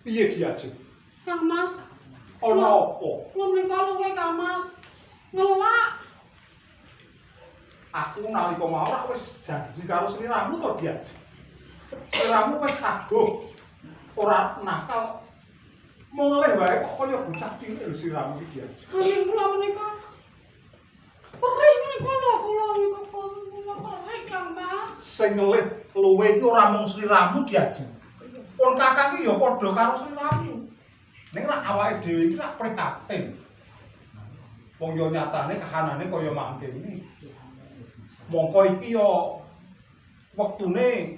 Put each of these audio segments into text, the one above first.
Piye diajeng? Kang Mas, Ana apa? kula menika luwe Kang Mas. Ngelak. Aku nalika mau ora wis janji karo sliramu to diajeng. Sliramu wis aguh. Ora nakal. Mulih wae kok kaya bocah cilik lho sliramu iki diajeng. Amin kula menika. Perih menika lho kula menika kula perih Kang Mas. Sing ngelih luwe iki ora mung sliramu diajeng. Pun kakang iki ya padha karo sliramu. Ning rak awake dhewe iki rak prihatin. Wong ya nyatane kahanane kaya mangkene. Mongko iki ya wektune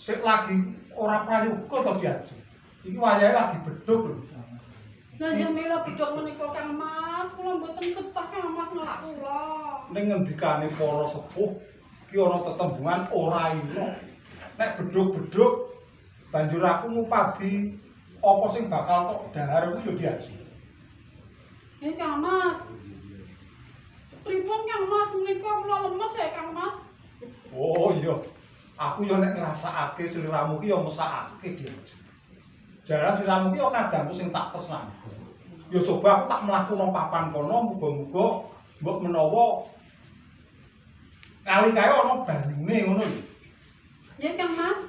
sik lagi ora prayoga to diajeng. Iki wayahe lagi bedhug lho. Lah ya mila bedhog menika Kang Mas, kula mboten betah Kang Mas ngelak kula. Ning ngendikane para sepuh ki ana tetembungan ora ila. Nek bedhug-bedhug banjur aku ngupadi apa sing bakal tok dahar kuwi ya diajeng. Kang Mas. Pripun Kang Mas menika kula lemes ya Kang Mas. Oh iya. Aku ya nek ngrasakake sliramu ki ya mesakake diajeng. Jaran sliramu ki ya kadangku sing tak tresnani. Ya coba aku tak mlaku nang papan kono muga-muga mbok menawa kali kae ana banyune ngono lho. Nggih Kang Mas.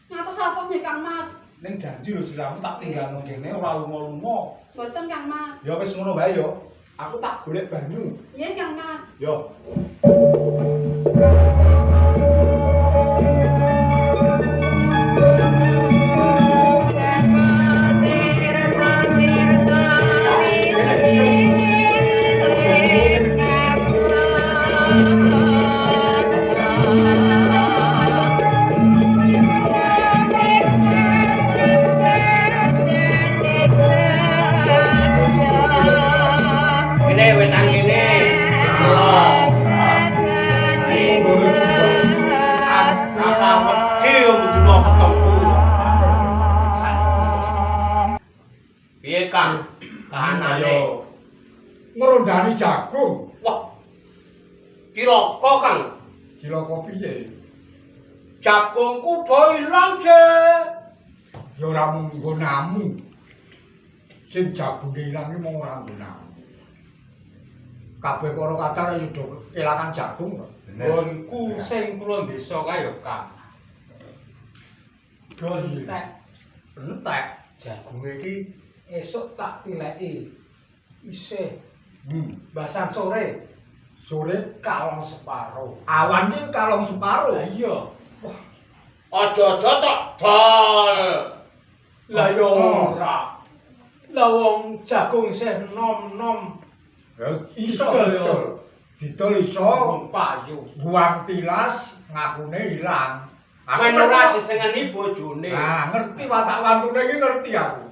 Ngatos-atos nggih Kang Mas. Ning janji lho sliramu tak tinggal nang kene ora lunga-lunga. Mboten Kang Mas. Ya wis ngono wae ya. Aku tak golek banyu. Nggih Kang Mas. Yo. Kene wetan kene. Selo. Rasa wedi yo kudu ketemu. Piye Kang? Kahanane. Ngrondani jagung. Wah. Cilaka Kang. Cilaka piye? Jagungku do ilang, Cek. Ya ora mung nggonamu. Sing jagunge ilang iki mung ora nggonamu. Kabeh para kadang ya do kelangan jagung kok. Nggonku sing kula desa kae ya, Kang. Do entek. Entek. Jagunge iki esuk tak tileki. Isih basan sore. Sore kalong separo. Awan iki kalong separo. Lah iya. Aja-aja tok dol. Lah ya ora. Lah wong jagung isih nom-nom. Ya iso Didol. Didol iso payu. Buang tilas ngakune ilang. Aku Men ora disengeni bojone. Nah, ngerti watak wantune iki ngerti aku.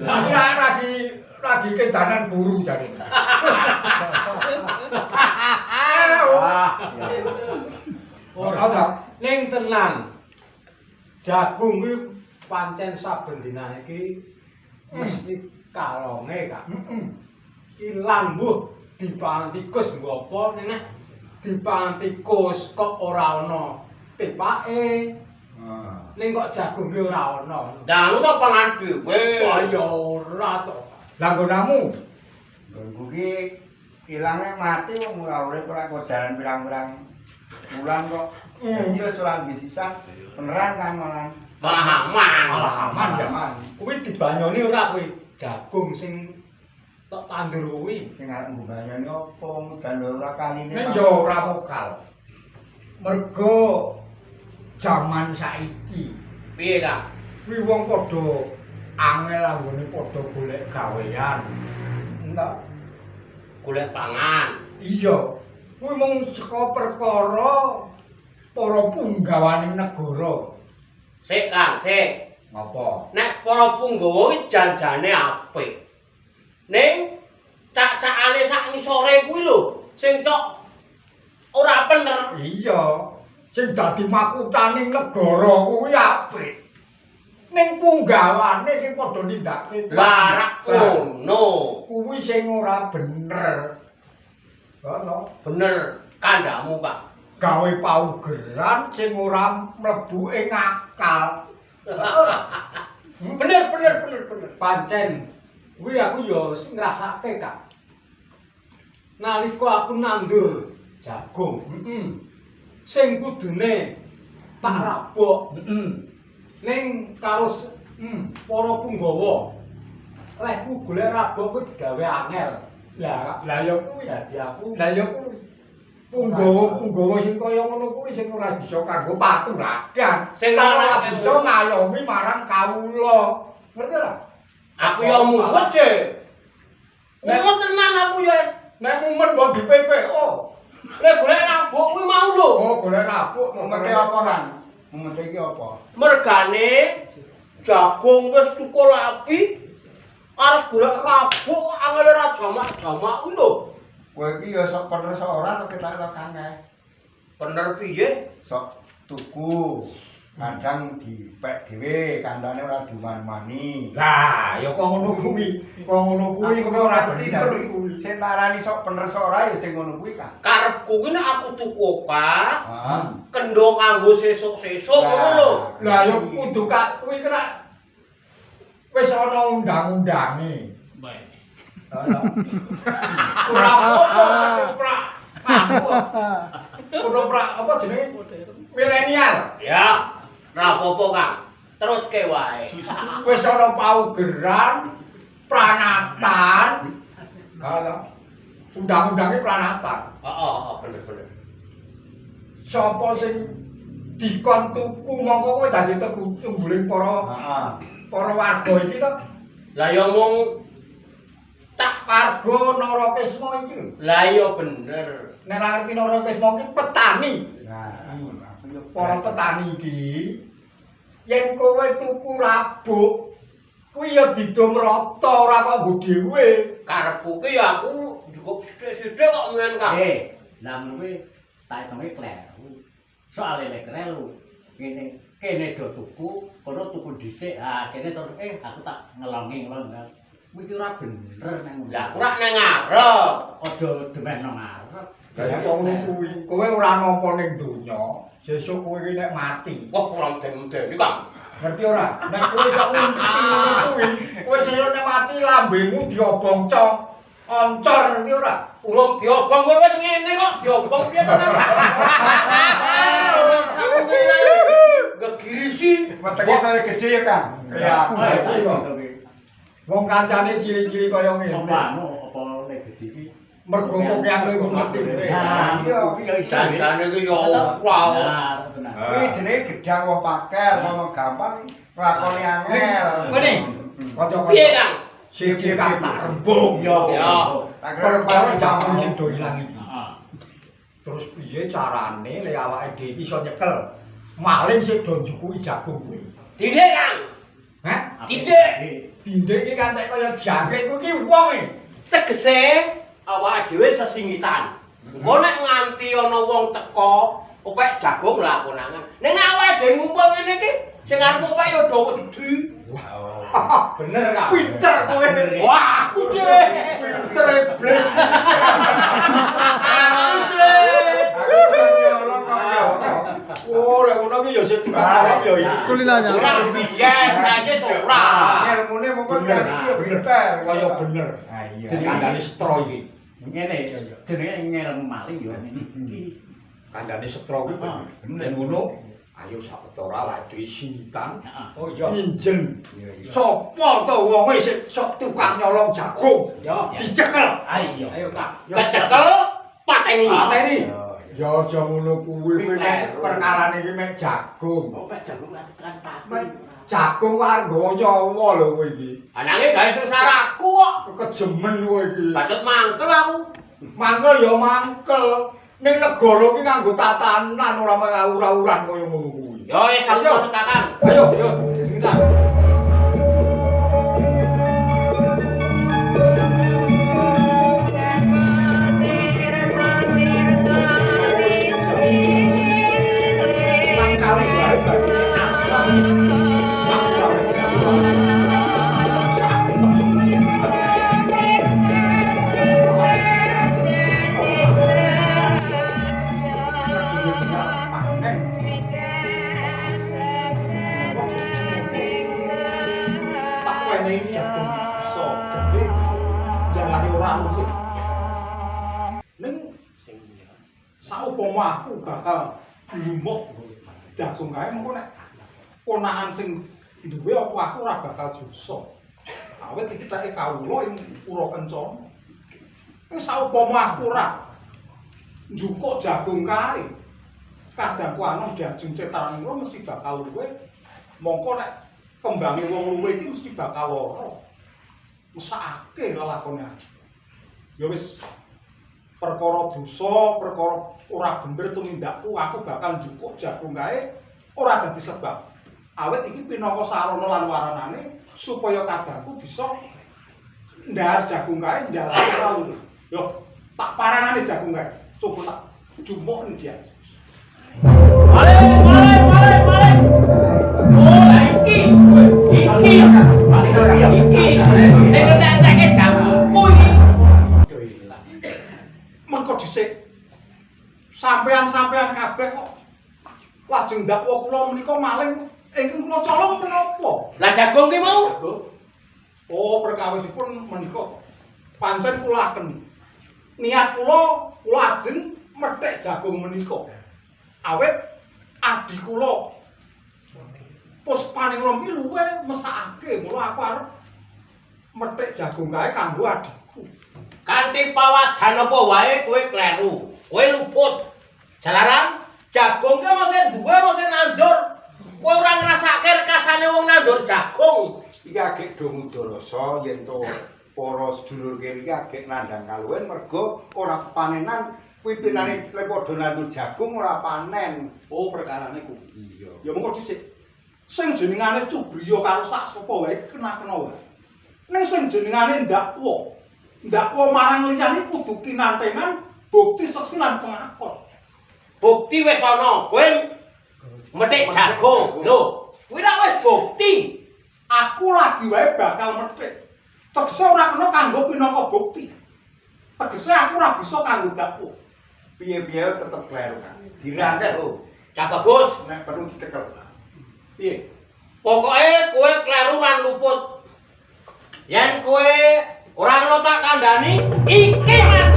Lah iki lagi kedanan guru jane. Ora ta. Ning tenan. Jagung kuwi pancen saben dinane iki mesti kalonge, Kak. Ilang mbuh dipangan tikus nggo apa nek dipangan tikus kok ora ana tepake. Ning kok jagung ki ora ana. Lah to pangan dhewe. Wah ya ora to. Lah nggonamu? Nggonku ki ilange mati wong ora urip ora kodaran pirang-pirang wulan kok. Dadi wis ora bisisan beneran kan malah. Malah aman. Malah aman ya. Kuwi dibanyoni ora kuwi jagung sing tok tandur kuwi. Sing arep nggo banyoni apa udan ora kaline. Ning yo ora vokal. Mergo jaman saiki piye, Kang? Kuwi wong padha Angel anggone padha golek gawean. Entak golek pangan. Iya. Kuwi mung saka perkara para punggawaning negara. Sik Kang, sik. Ngapa? Nek para punggawa iki janjane apik. Ning cak-cakane sak ngisore kuwi lho, sing tok ora bener. Iya. Sing dadi makutaning negara kuwi apik. Ning punggawane sing padha nindakake barak ngono. Kuwi sing ora bener. Ngono. Bener kandhamu, Kang. Gawe paugeran sing ora mlebu ing akal. Bener bener bener bener. Pancen kuwi aku ya ngrasake, Kang. Nalika aku nandur jagung, sing kudune tak rabok, ning karo para punggawa lehku golek rabok kuwi digawe angel. Lah lah ya kuwi dadi aku. Lah ya kuwi. Punggawa-punggawa sing kaya ngono kuwi sing ora bisa kanggo paturadan, sing ora bisa ngayomi marang kawula. Ngerti ora? Aku ya mumet, Je. Mumet tenan aku ya. Nek mumet mbok di PPO. Lek golek rabuk kuwi mau lho. Oh, golek rabuk. Mumete apa, Kang? Mumete iki apa? Mergane jagung wis tukul api arep golek rabuk angel ora jamak-jamak kuwi lho. Kowe iki ya sok bener sok ora nek ketok Kang ae. Bener piye? Sok tuku. Kadang dipek dhewe, kandhane ora diumani. Lah, ya kok ngono kuwi. Kok ngono kuwi kok ora ngerti kuwi. Sing tarani sok bener sok ora ya sing ngono kuwi, Kang. Karepku kuwi nek aku tuku oka, heeh. Kendho kanggo sesuk-sesuk ngono lho. Lah ya kudu kak kuwi kena wis ana undang-undange. Baik. Ora apa-apa ora apa jenenge? Milenial. Ya. Ora apa-apa, Kang. Teruske wae. Wis ana paugeran, pranatan. Ha, undang-undange pranatan. Heeh, heeh, bener-bener. Sapa sing dikon tuku mongko kowe dadi tungguling para para warga iki to? Lah ya mung tak warga Narakesma iki lho. Lah iya bener. Nek ora ngerti Narakesma iki petani. Nah, para petani iki yen kowe tuku rabuk kuwi ya didom rata ora kok nggo dhewe. Karepku ki ya aku cukup sithik-sithik kok mien, Kang. Lah kuwi tak hitunge kleru. Soale lek kleru ngene kene do tuku, kono tuku dhisik. Ah kene terus aku tak ngelongi ngelong. Kuwi ki ora bener nang ngono. Lah aku ora nang ngarep. Aja demen nang ngarep. Lah kok ngono kuwi, kowe ora nampa ning donya. Sesuk kowe iki nek mati. Wah, ora mden-mdeni, Kang. Ngerti ora? Nek kowe iso ngumpeti ngono kuwi, kowe sesuk nek mati lambemu diobong cong. Oncor ngerti ora? Urung diobong kowe wis ngene kok, diobong piye to, Kang? Gegirisi. Wetenge saya gedhe ya, Kang. Ya, wong kancane ciri-ciri kaya ngene. Apa anu apa lek gedhe iki? Mergo kok yang luwih ngerti. Iya, kuwi ya iso. Janjane iki ya ora. Kuwi jenenge gedang wong pakel, ngomong gampang, nglakoni angel. Ngene. Kanca-kanca. Piye, Kang? Siji tak rembung. Iya. Perkara jagung sing do ilang iki. Terus piye carane lek awake dhewe iki iso nyekel maling sing do njukuki jagung kuwi? Dindek, Kang. Hah? Dindek. Dindek iki kantek kaya jangkrik kuwi ki wong e. Tegese awake dhewe sesingitan. Engko nek nganti ana wong teko, opek jagung lah konangan. Ning awake dhewe ngumpul ngene iki, sing arep opek ya do wedi. Bener, Kang. Pinter kowe. Wah, aku dhewe. Pinter iblis. Aku dhewe. Oh, lek ngono ki ya sing tukang ya iki. Kulinanya. Ora biyen, saiki ora. Ilmune mongko iki ya pinter, kaya bener. Ha iya. Jadi kandhane setro iki. Ngene, jenenge ngelmu maling ya ngene iki. Kandhane setro kuwi bener. Ngono, ayo sawetara awake dhewe singitan. Oh iya. Injen. Sopo to wonge sing sok tukang nyolong jagung? Ya. Dicekel. Ayo, ayo Kak. Kecekel pateni. Pateni. Ya aja ngono kuwi, kuwi mek perkarane iki mek jagung. Kok mek jagung nganti tekan pati. Jagung kok arep nggawa nyawa lho kowe iki. Anange gawe sengsaraku kok. Kejemen kowe iki. Bacut mangkel aku. Mangkel ya mangkel. Ning negara iki nganggo tatanan ora ura-uran kaya ngono kuwi. Ya wis aku manut Kakang. Ayo, yo sekitar. Saupama aku bakal glumuk jagung kae mengko nek ponakan sing duwe apa aku ora bakal dosa. Awit iki teke kawula ing pura kencana. Ning saupama aku ora njukuk jagung kae, kadangku anom diajeng cetaran kula mesti bakal luwe. Mongko nek kembange wong luwe iki mesti bakal lara. Mesakake lelakone aku. Ya wis perkara dosa, perkara ora bener tumindakku, aku bakal njukuk jagung kae ora dadi sebab. Awit iki pinangka sarana lan waranane supaya kadangku bisa ndahar jagung kae njalani ora luwih. Yo, tak paranane jagung kae. Coba tak jumuk dia. Balik, balik, balik, balik. Oh, iki. Iki. Iki. Sing entek-enteke jagungku iki. Mengko dhisik sampean-sampean kabeh kok lajeng ndakwa kula menika maling ingkang kula colong menapa? Lah jagung ki mau? Oh, perkawisipun menika pancen kula aken. Niat kula kula ajeng methik jagung menika. Awit adi kula Puspaningrum ki luwe mesakake, mula aku arep methik jagung kae kanggo adikku. Kanthi pawadan apa wae kowe kleru. Kowe luput. Jalaran jagung ki ana sing duwe ana sing nandur. Kowe ora ngrasake rekasane wong nandur jagung. Iki agek do ngudara yen to para sedulur kene iki agek nandhang kaluwen mergo ora panenan kuwi pitane lek padha nandur jagung ora panen. Oh, perkarane kuwi. Iya. Ya mengko dhisik. Sing jenengane Cubriya karo sak sapa wae kena-kena wae. Ning sing jenengane ndakwa, ndakwa marang liyane kudu kinantenan bukti seksi lan pengakon. Bukti wis ana, kowe methik jagung. Lho, kuwi rak wis bukti. Aku lagi wae bakal methik. Tegese ora kena kanggo pinangka bukti. Tegese aku ora bisa kanggo dakwa. Piye-piye tetep kleru kan. Dirangkeh lho. Cah bagus, nek perlu dicekel. Piye? Pokoke kowe kleru lan luput. Yen kowe ora kena tak kandhani, iki Mas.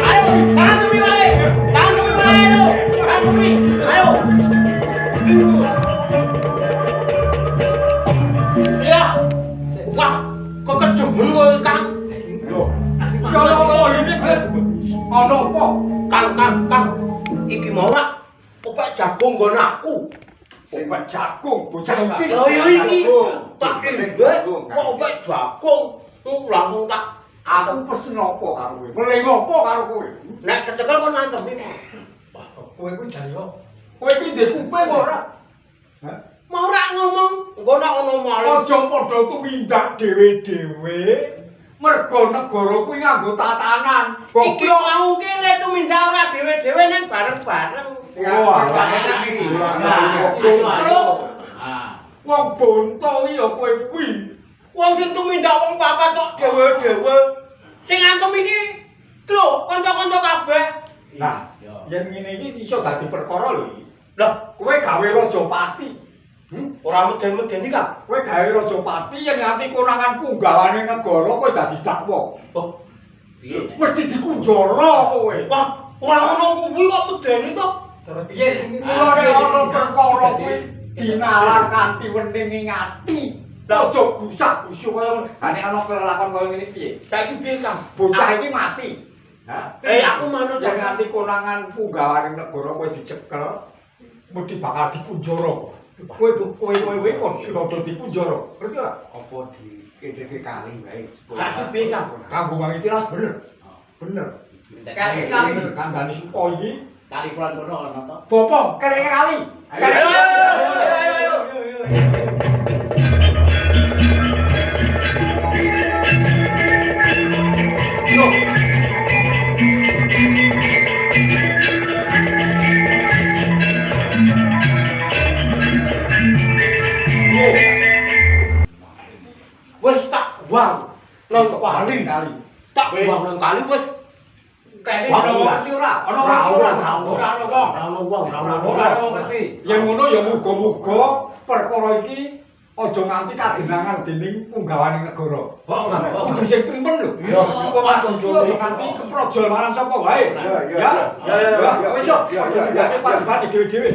Ayo, tangan wae. Tangan wae ayo. Tangan ayo. Ya. Wah, kok kejemen kowe, Kang? Lho. Ya ana ini, ana apa? Kang, Kang, Kang. Iki mau ora opek jagung nggon aku. Opek jagung bocah iki. Lho ya iki. Tak endek kok opek jagung. Langsung tak aku pesen apa karo kowe? Meling apa karo kowe? Nek kecekel kon nantemi. Wah, kowe kuwi jane kok. Kowe iki ndek kuping ora? Hah? Mau ora ngomong, engko nek ana maling. Aja padha tumindak dhewe-dhewe. Mergo negara kuwi nganggo tatanan. Iki mau ki le tumindak ora dhewe-dhewe ning bareng-bareng. Wah, enak iki. Wong bonto iki ya kowe kuwi. Wong sing tumindak wong papat kok dhewe-dhewe. Sing antum iki lho kanca-kanca kabeh. Nah, yen ngene iki iso dadi perkara lho iki. Lah, kowe gawe Rajapati. Ora meden-medeni, Kang. Kowe gawe Rajapati yen nganti konangan punggawane negara kowe dadi dakwa. Oh. Piye? Mesti dikunjara kowe. Wah, ora ngono kuwi kok medeni to. Terus piye? Mula nek ana perkara kuwi dinalar kanthi wening ing ati. Lah aja gusak-gusuk kaya ngono. Ha nek ana kelakon kaya ngene piye? Saiki piye, Kang? Bocah iki mati. Hah? Aku manut yen nganti konangan punggawaning negara kowe dicekel, mesti bakal dikunjara. Kowe kowe kowe padha dikunjara. Ngerti ora? Apa di KTP kali wae. Saiki piye, Kang? Kanggo wangi tiras bener. Bener. Kali kali. Kandhane supo iki Kali kulon kono ana to. Bopo kereke kali. Ayo ayo ayo ayo. Yo. Wis tak guang nang kali. Tak guang nang kali wis. Kene ana wong ngerti ora? Ana wong ora? Ora ana wong. Ora ana wong, ora ana wong. Ora ana wong ngerti. Yen ngono ya muga-muga perkara iki aja nganti kadenangan dening punggawaning negara. Kudu sing primen lho. Iya. Wong aja nganti keprojol marang sapa wae. Iya, iya, Ya. iya. Ya, wis yo. Iya, iya, iya. Dadi padu-padu dhewe-dhewe.